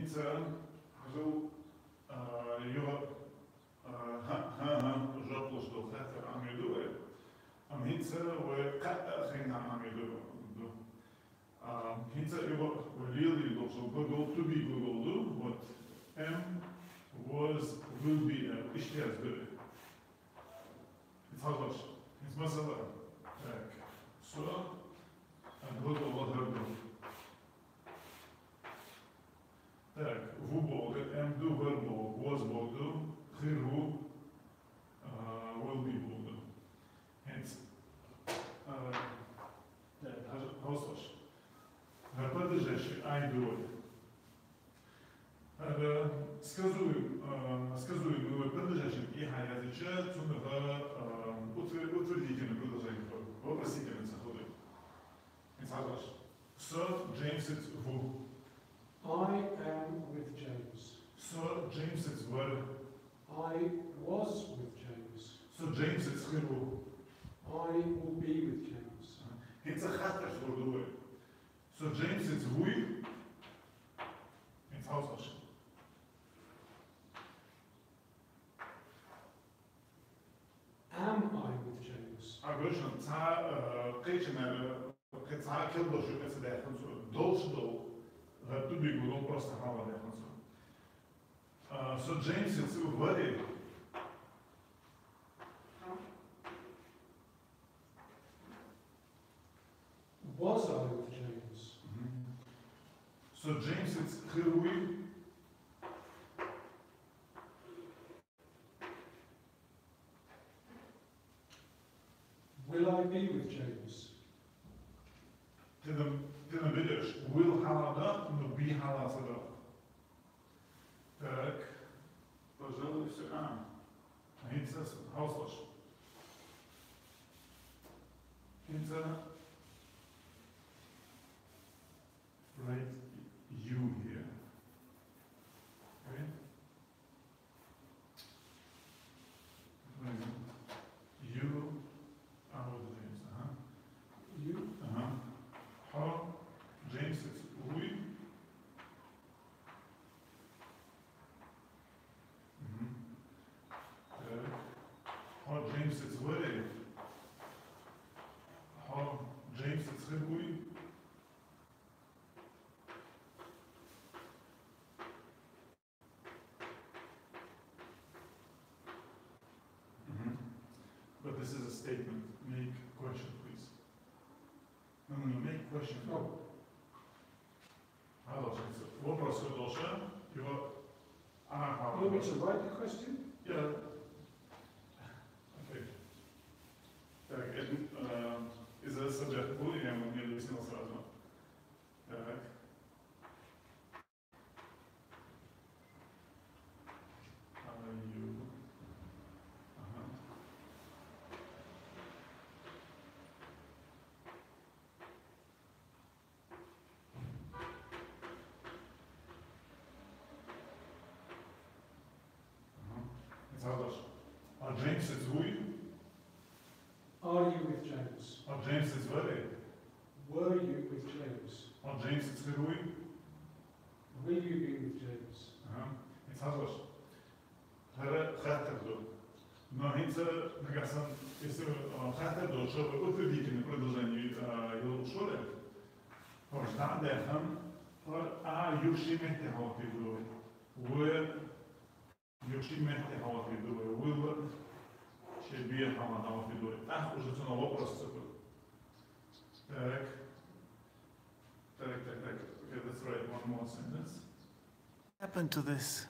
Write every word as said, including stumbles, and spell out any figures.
ХӀанз хьажал, а, юха, а, хӀа-, хӀа-, хӀа-, жоп луш дола хаттар Ӏомаду вай. Амма хӀинца вай кхы а хӀама Ӏомаду ду. А, хӀинца юха вай лелаеш дола глагол, to be глагол ду, вот, am, was, will be, а, иштта язду. Ицхьалаш. Из масала. Так. Со, а, глагол хӀара ду. Так, ву бохург, am ду, were бохург, was бохург ду, хир ву, а, will be бохург ду. ХӀинца, а, так, хьажа-, хьовсалаш. ХӀара падежащий I ду вай. ХӀара сказуем-, а, сказуемый вай падежащий I хьаязйича, цунах, а, утвер-, утвердительное предложение хургда, вопросительное ца хургда. Ицхьалаш. Со Джеймсаца ву. I am with James. Со Джеймсаца вар. I was with James. Со Джеймсаца хир ву. I will be with James. ХӀинца хаттар хургда вай. Со Джеймсаца вуй? Ицхьалаш. Am I with James? А, гуш, цхьа, э, кхычунара, кхы цхьа кхелбаш юкъе ца даьхкан цо. Долаш дола, э, to be глагол просто хьалха даьхкан цо. А, со Джеймсаца варий? Was I with James? Мгм. Со Джеймсаца хир вуй? Will I be with James? Ты нам, ты нам берёшь. Will хьалха да, но be хьалха ца да. Так. Пожалуй, всё. А. ХӀинца хьовсалаш. ХӀинца write you here. Okay? You are with James, ага. You? Ага. Хьо Джеймсаца вуй? Мгм. Так. Хьо Джеймсаца варий? Хьо Джеймсаца хир вуй? Мгм. But this is a statement. Make question, please. No, no, no, make question. Oh. Вопрос. Вопрос хургда, его, а, а, You want me to write the question? Yeah. Okay. Так, это, э, из-за subject был, я ему не объяснил сразу. Так. А, you. Ага. Ага. Ицхьалаш. Хьо Джеймсаца вуй? Are you with James? Хьо Джеймсаца варий? Were you with James? Хьо Джеймсаца хир вуй? Will you be with James? Ага. Ицхьалаш. ХӀара хаттар ду. Но хӀинца нагахь санна, если, а, хаттар ду, чтобы утвердительное предложение, а, йолуш вара, хӀорш дӀа а даьхна, хӀара а you шен метте хьалхадойту вай. Were you шен метте хьалхадойту вай. Will шен бер хьалха дӀахьалхадойту вай. ТӀаккха уже цунах вопрос ца хургда. Так. Так, так, так. Okay, let's write one more sentence. Happened to this?